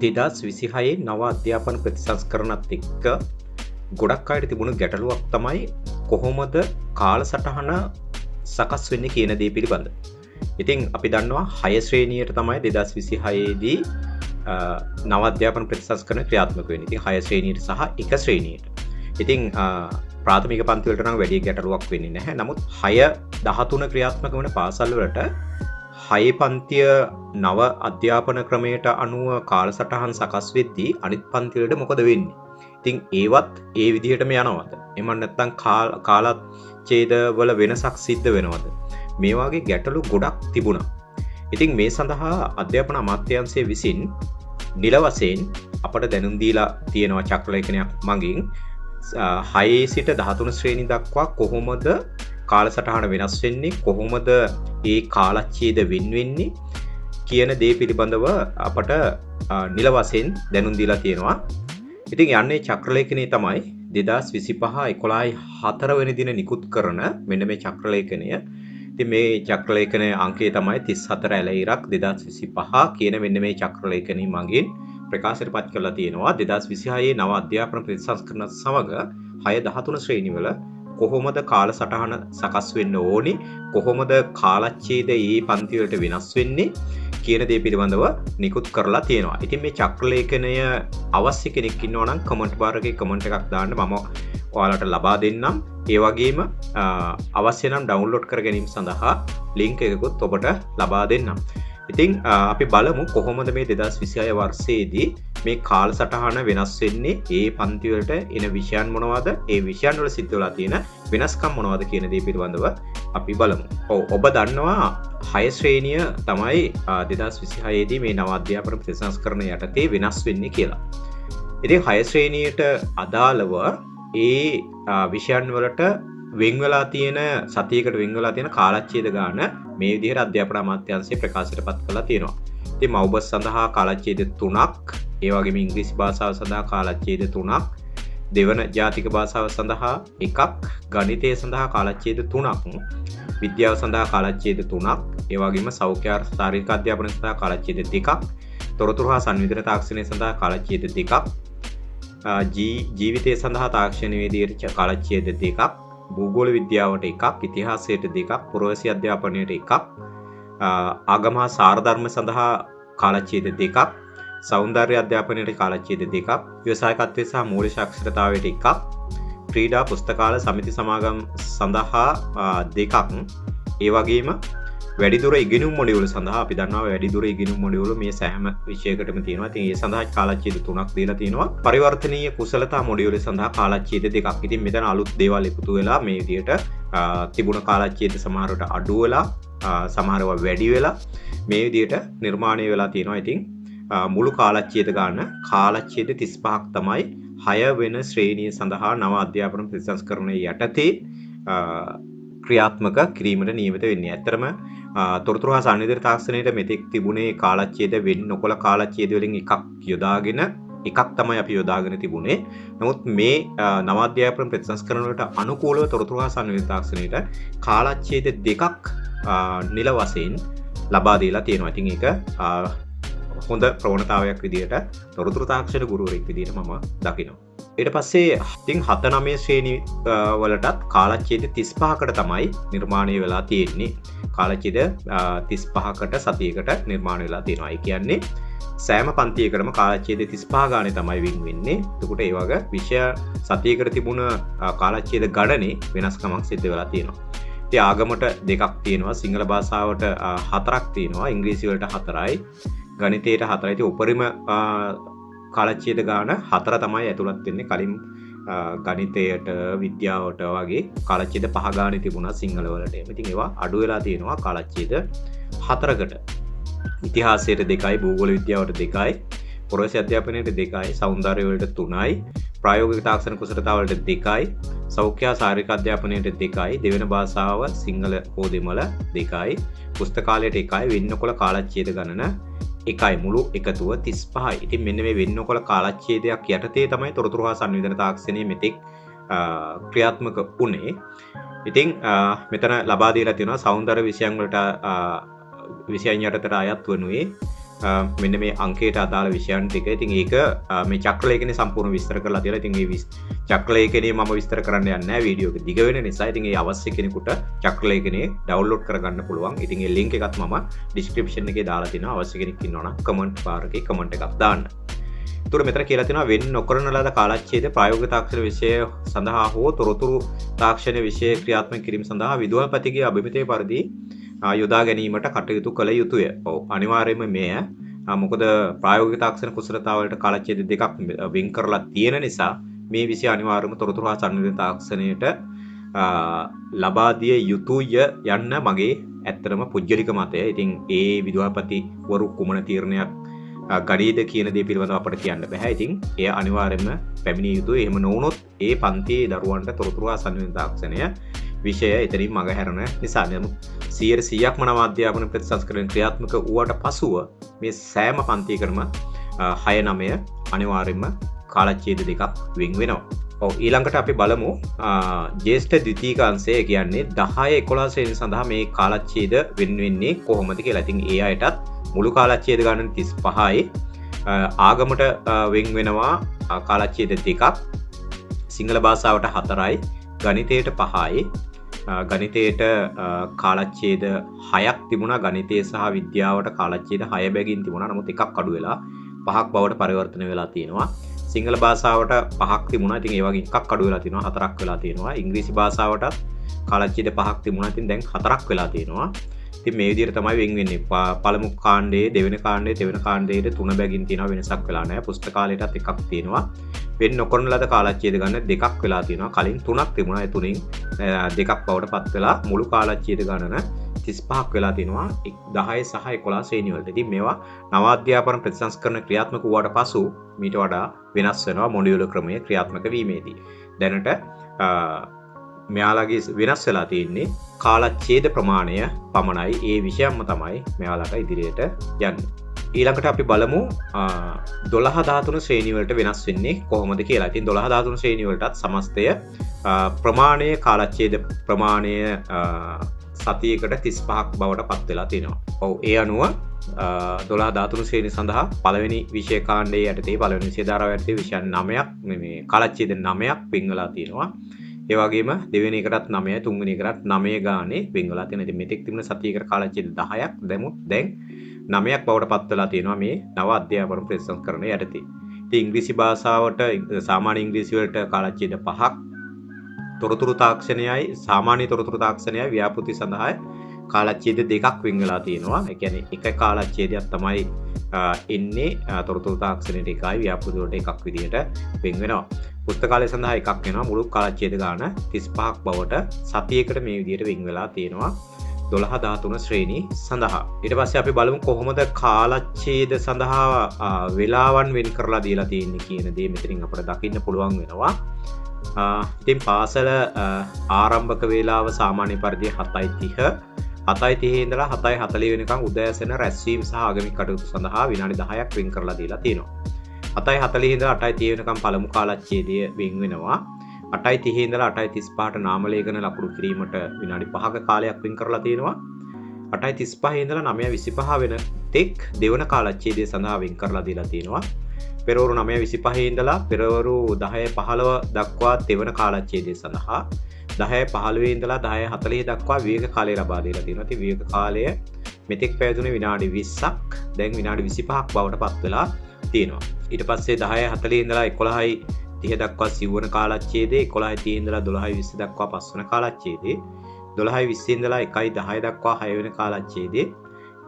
2026 නව අධ්‍යාපන ප්‍රතිසංස්කරණත් එක්ක ගොඩක් අයට තිබුණු ගැටලුවක් තමයි කොහොමද කාලසටහන සකස් වෙන්නේ කියන දේ පිළිබඳ. ඉතින් අපි දන්නවා 6 ශ්‍රේණියට තමයි 2026 දී නව අධ්‍යාපන ප්‍රතිසංස්කරණ ක්‍රියාත්මක වෙන්නේ. ඉතින් 6 ශ්‍රේණියට සහ 1 ශ්‍රේණියට. ඉතින් ප්‍රාථමික පන්ති වලට නම් වැඩි ගැටලුවක් වෙන්නේ නැහැ. නමුත් 6 13 ක්‍රියාත්මක වන පාසල් වලට 6 පන්තිය නව අධ්‍යාපන ක්‍රමයට අනුව කාලසටහන් සකස් වෙද්දී අනිත් පන්ති වලට මොකද වෙන්නේ? ඉතින් ඒවත් ඒ විදිහටම යනවද? එහෙම නැත්නම් කාලච්ඡේද වල වෙනසක් සිද්ධ වෙනවද? මේ වගේ ගැටලු ගොඩක් තිබුණා. ඉතින් මේ සඳහා අධ්‍යාපන අමාත්‍යාංශය විසින් නිල වශයෙන් අපට දැනුම් දීලා තියෙනවා චක්‍රලේඛනයක් මගින් 6 සිට 13 ශ්‍රේණි දක්වා කොහොමද කාලසටහන වෙනස් වෙන්නේ, කොහොමද ඒ කාලච්ඡේද වෙන් වෙන්නේ කියන දේ පිළිබඳව අපට නිල වශයෙන් දැනුම් දීලා තියෙනවා. ඉතින් යන්නේ චක්‍රලේඛනය තමයි 2025 11 4 වෙනි දින නිකුත් කරන මෙන්න මේ චක්‍රලේඛනය. ඉතින් මේ චක්‍රලේඛනයේ අංකය තමයි 34 ඇලයිරක් 2025 කියන මෙන්න මේ චක්‍රලේඛනය මගින් ප්‍රකාශයට පත් කරලා තියෙනවා. 2026 නව අධ්‍යාපන ප්‍රතිසංස්කරණ සමග 6 13 ශ්‍රේණිවල කොහොමද කාලසටහන සකස් වෙන්න ඕනි, කොහොමද කාලච්ඡේද ඒ පන්ති වලට වෙනස් වෙන්නේ කියන දේ පිළිබඳව නිකුත් කරලා තියෙනවා. ඉතින් මේ චක්‍රලේඛනය අවශ්‍ය කෙනෙක් ඉන්නවා නම් කමෙන්ට් බාර් එකේ කමෙන්ට් එකක් දාන්න, මම ඔයාලට ලබා දෙන්නම්. ඒ වගේම අවශ්‍ය නම් ඩවුන්ලෝඩ් කර ගැනීම සඳහා ලින්ක් එකකුත් ඔබට ලබා දෙන්නම්. ඉතින් අපි බලමු කොහොමද මේ 2026 වර්ෂයේදී මේ කාලසටහන වෙනස් වෙන්නේ, ඒ පන්ති වලට එන විෂයන් මොනවද, ඒ විෂයන් වල සිද්ධ වෙලා තියෙන වෙනස්කම් මොනවද කියන දේ පිළිබඳව අපි බලමු. ඔව්, ඔබ දන්නවා 6 ශ්‍රේණිය තමයි 2026 දී මේ නව අධ්‍යාපන ප්‍රතිසංස්කරණ යටතේ වෙනස් වෙන්නේ කියලා. ඉතින් 6 ශ්‍රේණියට අදාළව ඒ විෂයන් වලට වෙන් වෙලා තියෙන, සතියකට වෙන් වෙලා තියෙන කාලච්ඡේද ගාන මේ විදිහට අධ්‍යාපන අමාත්‍යාංශය ප්‍රකාශයට පත් කරලා තියෙනවා. ඉතින් මව්බස් සඳහා කාලච්ඡේද 3ක්, ඒ වගේම ඉංග්‍රීසි භාෂාව සඳහා කාලච්ඡේද 3ක්, දෙවන ජාතික භාෂාව සඳහා එකක්, ගණිතය සඳහා කාලච්ඡේද 3ක්, විද්‍යාව සඳහා කාලච්ඡේද 3ක්, ඒ වගේම සෞඛ්‍ය ශාරීරික අධ්‍යාපනය සඳහා කාලච්ඡේද 2ක්, තොරතුරු හා සංවිධාන තාක්ෂණය සඳහා කාලච්ඡේද 2ක්, ජීවිතය සඳහා තාක්ෂණ වේදියට කාලච්ඡේද 2ක්, භූගෝල විද්‍යාවට එකක්, ඉතිහාසයට 2ක්, පුරවැසි අධ්‍යාපනයට එකක්, ආගම හා සාරධර්ම සඳහා කාලච්ඡේද 2ක්, සෞන්දර්ය අධ්‍යාපනයට කාලච්ඡේද 2ක්, ව්‍යවසායකත්වය සහ මූල්‍ය සාක්ෂරතාවයට එකක්, ක්‍රීඩා පුස්තකාල සමිති සමාගම් සඳහා 2ක්, ඒ වගේම වැඩිදුර ඉගෙනුම් මොඩියුල සඳහා, අපි දන්නවා වැඩිදුර ඉගෙනුම් මොඩියුල මේ සෑම විෂයකටම තියෙනවා. ඉතින් ඒ සඳහා කාලච්ඡේද 3ක් දීලා තියෙනවා. පරිවර්තනීය කුසලතා මොඩියුල සඳහා කාලච්ඡේද 2ක්. ඉතින් මෙතන අලුත් දේවල් එකතු වෙලා මේ විදිහට තිබුණ කාලච්ඡේද සමහරවට අඩු වෙලා, සමහරව වැඩි වෙලා මේ විදිහට නිර්මාණය වෙලා තියෙනවා. ඉතින් මුළු කාලච්ඡේද ගන්න කාලච්ඡේද 35ක් තමයි 6 වෙන ශ්‍රේණිය සඳහා නව අධ්‍යාපන ප්‍රතිසංස්කරණය යටතේ ක්‍රියාත්මක කිරීමට නියමිත වෙන්නේ. ඇත්තටම තොරතුරු හා සංවිධාන තාක්ෂණයට මෙතෙක් තිබුණේ කාලච්ඡේද වෙන් නොකළ කාලච්ඡේද වලින් එකක් යොදාගෙන, එකක් තමයි අපි යොදාගෙන තිබුණේ. නමුත් මේ නව අධ්‍යාපන ප්‍රතිසංස්කරණ වලට අනුකූලව තොරතුරු හා සංවිධාන තාක්ෂණයට කාලච්ඡේද 2ක් නිල වශයෙන් ලබා දීලා තියෙනවා. ඉතින් ඒක හොඳ ප්‍රවණතාවයක් විදිහට තොරතුරු තාක්ෂණ ගුරුවරයෙක් විදිහට මම දකිනවා. ඊට පස්සේ ඉතින් 7 9 ශ්‍රේණි වලටත් කාලච්ඡේද 35කට තමයි නිර්මාණය වෙලා තියෙන්නේ. කාලච්ඡේද 35කට සතියකට නිර්මාණය වෙලා තියෙනවා. ඒ කියන්නේ සෑම පන්තියකටම කාලච්ඡේද 35 ගානේ තමයි වෙන් වෙන්නේ. එතකොට ඒ වගේ විෂය සතියකට තිබුණ කාලච්ඡේද ගණනේ වෙනස්කමක් සිද්ධ වෙලා තියෙනවා. ඉතින් ආගමට 2ක් තියෙනවා, සිංහල භාෂාවට 4ක් තියෙනවා, ඉංග්‍රීසි වලට 4යි, ගණිතයට 4යි. ඉතින් උපරිම කාලච්ඡේද ගාන 4 තමයි ඇතුළත් වෙන්නේ. කලින් ගණිතයට විද්‍යාවට වගේ කාලච්ඡේද 5 ගානේ තිබුණා සිංහල වලට. ඉතින් ඒවා අඩු වෙලා තියෙනවා කාලච්ඡේද 4කට. ඉතිහාසයට 2යි, භූගෝල විද්‍යාවට 2යි, පුරවැසි අධ්‍යාපනයට 2යි, සෞන්දර්ය වලට 3යි, ප්‍රායෝගික තාක්ෂණ කුසලතා වලට 2යි, සෞඛ්‍ය හා ශාරීරික අධ්‍යාපනයට 2යි, දෙවන භාෂාව සිංහල හෝ දෙමළ 2යි, පුස්තකාලයට 1යි, වෙන් නොකළ කාලච්ඡේද ගණන 1යි, මුළු එකතුව 35යි. ඉතින් මෙන්න මේ වෙන් නොකළ කාලච්ඡේදයක් යටතේ තමයි තොරතුරු හා සංවිධාන තාක්ෂණය මෙතෙක් ක්‍රියාත්මක වුණේ. ඉතින් මෙතන ලබා දීලා තියෙනවා සෞන්දර්ය විෂයන් වලට, විෂයන් යටතට අයත් වනුයේ මෙන්න මේ අංකයට අදාළ විෂයන් ටික. ඉතින් ඒක මේ චක්‍රලේඛනයේ සම්පූර්ණ විස්තර කරලා තියෙනවා. ඉතින් මේ චක්‍රලේඛනයේ මම විස්තර කරන්න යන්නේ නැහැ, වීඩියෝ එක දිග වෙන නිසා. ඉතින් ඒ අවශ්‍ය කෙනෙකුට චක්‍රලේඛනයේ ඩවුන්ලෝඩ් කරගන්න පුළුවන්. ඉතින් ඒ ලින්ක් එකත් මම ඩිස්ක්‍රිප්ෂන් එකේ දාලා තිනවා. අවශ්‍ය කෙනෙක් ඉන්නවා නම් කමෙන්ට් බාර් එකේ කමෙන්ට් එකක් දාන්න. ඒතර මෙතන කියලා තියෙනවා වෙන් නොකරන ලද කාලච්ඡේද ප්‍රායෝගික තාක්ෂණ විෂය සඳහා හෝ තොරතුරු තාක්ෂණ විෂය ක්‍රියාත්මක කිරීම සඳහා විදුහල්පතිගේ අභිමතය පරිදි යොදා ගැනීමට කටයුතු කළ යුතුය. ඔව්, අනිවාර්යයෙන්ම මෙය මොකද ප්‍රායෝගික තාක්ෂණ කුසලතාවලට කාලච්ඡේද දෙකක් වෙන් කරලා තියෙන නිසා මේ විෂය අනිවාර්යයෙන්ම තොරතුරු හා සංනිවේදන තාක්ෂණයට ලබා දිය යුතුය යන්න මගේ ඇත්තටම පුද්ගලික මතය. ඉතින් ඒ විදුහල්පතිවරු කුමන තීරණයක් ගනීද කියන දේ පිළිබඳව අපට කියන්න බෑ. ඉතින් එය අනිවාර්යයෙන්ම පැමිණිය යුතුයි. එහෙම නොවුනොත් ඒ පන්තියේ දරුවන්ට තොරතුරු හා සංනිවේදන තාක්ෂණය විෂය එතනින් මගහැරෙන නිසා. නමුත් 100%ක්ම නව අධ්‍යාපන ප්‍රතිසංස්කරණ ක්‍රියාත්මක වූාට පසුව මේ සෑම පන්තියකටම 6 9 අනිවාර්යයෙන්ම කාලච්ඡේද දෙකක් වෙන් වෙනවා. ඔව්, ඊළඟට අපි බලමු ජ්‍යෙෂ්ඨ ද්විතීක අංශය, කියන්නේ 10 11 ශ්‍රේණිය සඳහා මේ කාලච්ඡේද වෙන් වෙන්නේ කොහොමද කියලා. ඉතින් ඒ අයටත් මුළු කාලච්ඡේද ගණන 35යි. ආගමට වෙන් වෙනවා කාලච්ඡේද දෙකක්, සිංහල භාෂාවට 4යි, ගණිතයට 5යි. ගණිතයට කාලච්ඡේද 6ක් තිබුණා. ගණිතය සහ විද්‍යාවට කාලච්ඡේද 6 බැගින් තිබුණා. නමුත් එකක් අඩු වෙලා 5ක් බවට පරිවර්තනය වෙලා තියෙනවා. සිංහල භාෂාවට 5ක් තිබුණා. ඉතින් ඒ වගේ එකක් අඩු වෙලා තියෙනවා, 4ක් වෙලා තියෙනවා. ඉංග්‍රීසි භාෂාවටත් කාලච්ඡේද 5ක් තිබුණා. ඉතින් දැන් 4ක් වෙලා තියෙනවා. ඉතින් මේ විදිහට තමයි වෙන් වෙන්නේ. පළමු කාණ්ඩයේ, දෙවෙනි කාණ්ඩයේ, තෙවෙනි කාණ්ඩයේ තුන බැගින් තියෙනවා, වෙනසක් වෙලා නැහැ. පුස්තකාලයටත් එකක් තියෙනවා. වෙන් නොකරන ලද කාලච්ඡේද ගණන දෙකක් වෙලා තියෙනවා. කලින් තුනක් තිබුණා. ඒ තුنين දෙකක් බවට පත් වෙලා මුළු කාලච්ඡේද ගණන 35ක් වෙලා තියෙනවා 10 සහ 11 ශ්‍රේණිය වලට. ඉතින් මේවා නව අධ්‍යාපන ප්‍රතිසංස්කරණ ක්‍රියාත්මක වූාට පසු මීට වඩා වෙනස් වෙනවා මොඩියුල ක්‍රමය ක්‍රියාත්මක වීමේදී. දැනට මෙයාලගේ වෙනස් වෙලා තියෙන්නේ කාලච්ඡේද ප්‍රමාණය පමණයි. ඒ විෂයන්ම තමයි මෙයාලට ඉදිරියට යන්නේ. ඊළඟට අපි බලමු 12 13 ශ්‍රේණිය වලට වෙනස් වෙන්නේ කොහොමද කියලා. ඉතින් 12 13 ශ්‍රේණිය වලටත් සමස්තය ප්‍රමාණය කාලච්ඡේද ප්‍රමාණය සතියකට 35ක් බවට පත් වෙලා තිනවා. ඔව්, ඒ අනුව 12 13 ශ්‍රේණිය සඳහා පළවෙනි විෂය කාණ්ඩයේ යටතේ පළවෙනි විෂය ධාරාව යටතේ විෂයන් 9ක් මේ කාලච්ඡේද 9ක් වෙන් වෙලා තියෙනවා. ඒ වගේම දෙවෙනි එකටත් 9යි, තුන්වෙනි එකටත් 9 ගානේ වෙන් වෙලා තියෙනවා. ඉතින් මෙතෙක් තිබුණ සතියකට කාලච්ඡේද 10ක් දැමුත් දැන් 9ක් බවට පත් වෙලා තියෙනවා මේ නව අධ්‍යාපන ප්‍රතිසංස්කරණය යටතේ. ඉතින් ඉංග්‍රීසි භාෂාවට සාමාන්‍ය ඉංග්‍රීසි වලට කාලච්ඡේද 5ක්, තොරතුරු තාක්ෂණයයි සාමාන්‍ය තොරතුරු තාක්ෂණයයි ව්‍යාපෘති සඳහා කාලච්ඡේද දෙකක් වෙන් වෙලා තියෙනවා. ඒ කියන්නේ එක කාලච්ඡේදයක් තමයි එන්නේ තොරතුරු තාක්ෂණයට එකයි ව්‍යාපෘති වලට එකක් විදිහට වෙන් වෙනවා. පුස්තකාලය සඳහා එකක් වෙනවා. මුළු කාලච්ඡේද ගාන 35ක් බවට සතියකට මේ විදිහට වෙන් වෙලා තියෙනවා 12 13 ශ්‍රේණි සඳහා. ඊට පස්සේ අපි බලමු කොහොමද කාලච්ඡේද සඳහා වේලාවන් වෙන් කරලා දීලා තියෙන්නේ කියන දේ මෙතනින් අපිට දකින්න පුළුවන් වෙනවා. ඉතින් පාසල ආරම්භක වේලාව සාමාන්‍ය පරිදි 7:30, 7:30 ඉඳලා 7:40 වෙනකන් උදෑසන රැස්වීම සහ ආගමික කටයුතු සඳහා විනාඩි 10ක් වෙන් කරලා දීලා තියෙනවා. 7:40 ඉඳලා 8:30 වෙනකන් පළමු කාලච්ඡේදය වෙන් වෙනවා. 8:30 ඉඳලා 8:35ට නාමලේඛන ලකුණු කිරීමට විනාඩි 5ක කාලයක් වෙන් කරලා තියෙනවා. 8:35 ඉඳලා 9:25 වෙන තෙක් දෙවන කාලච්ඡේදය සඳහා වෙන් කරලා දීලා තියෙනවා. පෙරවරු 9:25 ඉඳලා පෙරවරු 10:15 දක්වා තෙවන කාලච්ඡේදය සඳහා, 10:15 ඉඳලා 10:40 දක්වා විවේක කාලය ලබා දීලා තියෙනවා. ඉතින් විවේක කාලය මෙතෙක් පැවතුනේ විනාඩි 20ක්, දැන් විනාඩි 25ක් බවට පත් වෙලා තියෙනවා. ඊට පස්සේ 10:40 ඉඳලා 11:30 දක්වා සිව්වන කාලච්ඡේදය, 11:30 ඉඳලා 12:20 දක්වා පස්වන කාලච්ඡේදය, 12:20 ඉඳලා 1:10 දක්වා හය වෙන කාලච්ඡේදය,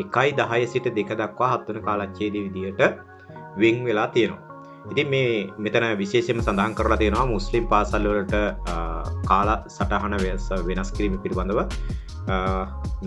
1:10 සිට 2 දක්වා හත් වෙන කාලච්ඡේදය විදිහට වෙන් වෙලා තියෙනවා. ඉතින් මේ මෙතන විශේෂයෙන්ම සඳහන් කරලා තියෙනවා මුස්ලිම් පාසල් වලට කාල සටහන වෙනස් කිරීම පිළිබඳව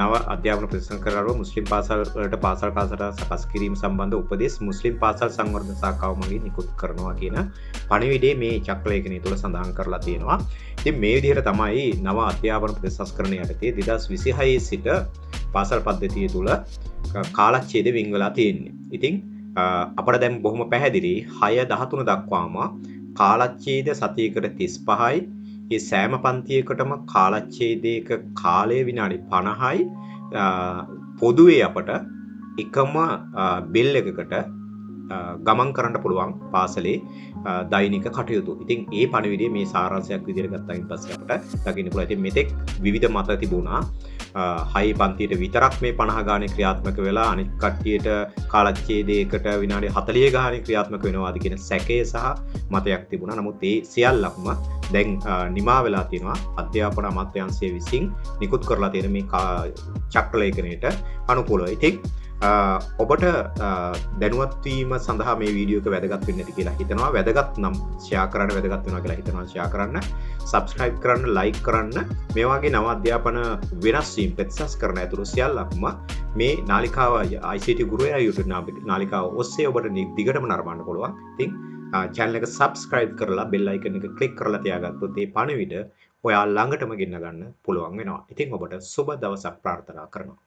නව අධ්‍යාපන ප්‍රතිසංස්කරණ අනුව මුස්ලිම් පාසල් වලට පාසල් කාලසටහන සකස් කිරීම සම්බන්ධ උපදෙස් මුස්ලිම් පාසල් සංවර්ධන ශාඛාව මගින් නිකුත් කරනවා කියන පණිවිඩය මේ චක්‍රලේඛනය තුළ සඳහන් කරලා තියෙනවා. ඉතින් මේ විදිහට තමයි නව අධ්‍යාපන ප්‍රතිසංස්කරණ යටතේ 2026 සිට පාසල් පද්ධතිය තුළ කාලච්ඡේද වෙන් වෙලා තියෙන්නේ. ඉතින් අපට දැන් බොහොම පැහැදිලි 6 13 දක්වාම කාලච්ඡේද සතියකට 35යි. ඒ සෑම පන්තියකටම කාලච්ඡේදයක කාලය විනාඩි 50යි. පොදුවේ අපට එකම බෙල් එකකට ගමන් කරන්න පුළුවන් පාසලේ දෛනික කටයුතු. ඉතින් ඒ පණිවිඩය මේ සාරාංශයක් විදිහට ගත්තායින් පස්සේ අපට දකින්න පුළුවන්. ඉතින් මෙතෙක් විවිධ මත තිබුණා. 6 පන්තියට විතරක් මේ 50 ගානේ ක්‍රියාත්මක වෙලා අනිත් කට්ටියට කාලච්ඡේදයකට විනාඩි 40 ගානේ ක්‍රියාත්මක වෙනවාද කියන සැකය සහ මතයක් තිබුණා. නමුත් ඒ සියල්ලක්ම දැන් නිමා වෙලා තියෙනවා. අධ්‍යාපන අමාත්‍යාංශය විසින් නිකුත් කරලා තියෙන මේ චක්‍රලේඛනයට අනුකූලව. ඉතින් ඔබට දැනුවත් වීම සඳහා මේ වීඩියෝ එක වැදගත් වෙන්න ඇති කියලා හිතනවා. වැදගත් නම් ෂෙයා කරන්න, වැදගත් වෙනවා කියලා හිතනවා ෂෙයා කරන්න, සබ්ස්ක්‍රයිබ් කරන්න, ලයික් කරන්න. මේ වගේ නව අධ්‍යාපන වෙනස් වීම් ප්‍රතිසංස්කරණ ඇතුළු සියල්ලක්ම මේ නාලිකාව ICT ගුරුවරයා YouTube නාලිකාව ඔස්සේ ඔබට දිගටම නරඹන්න පුළුවන්. ඉතින් චැනල් එක සබ්ස්ක්‍රයිබ් කරලා බෙල් අයිකන් එක ක්ලික් කරලා තියාගත්තොත් ඒ පණිවිඩ ඔයා ළඟටම ගෙන්න ගන්න පුළුවන් වෙනවා. ඉතින් ඔබට සුබ දවසක් ප්‍රාර්ථනා කරනවා.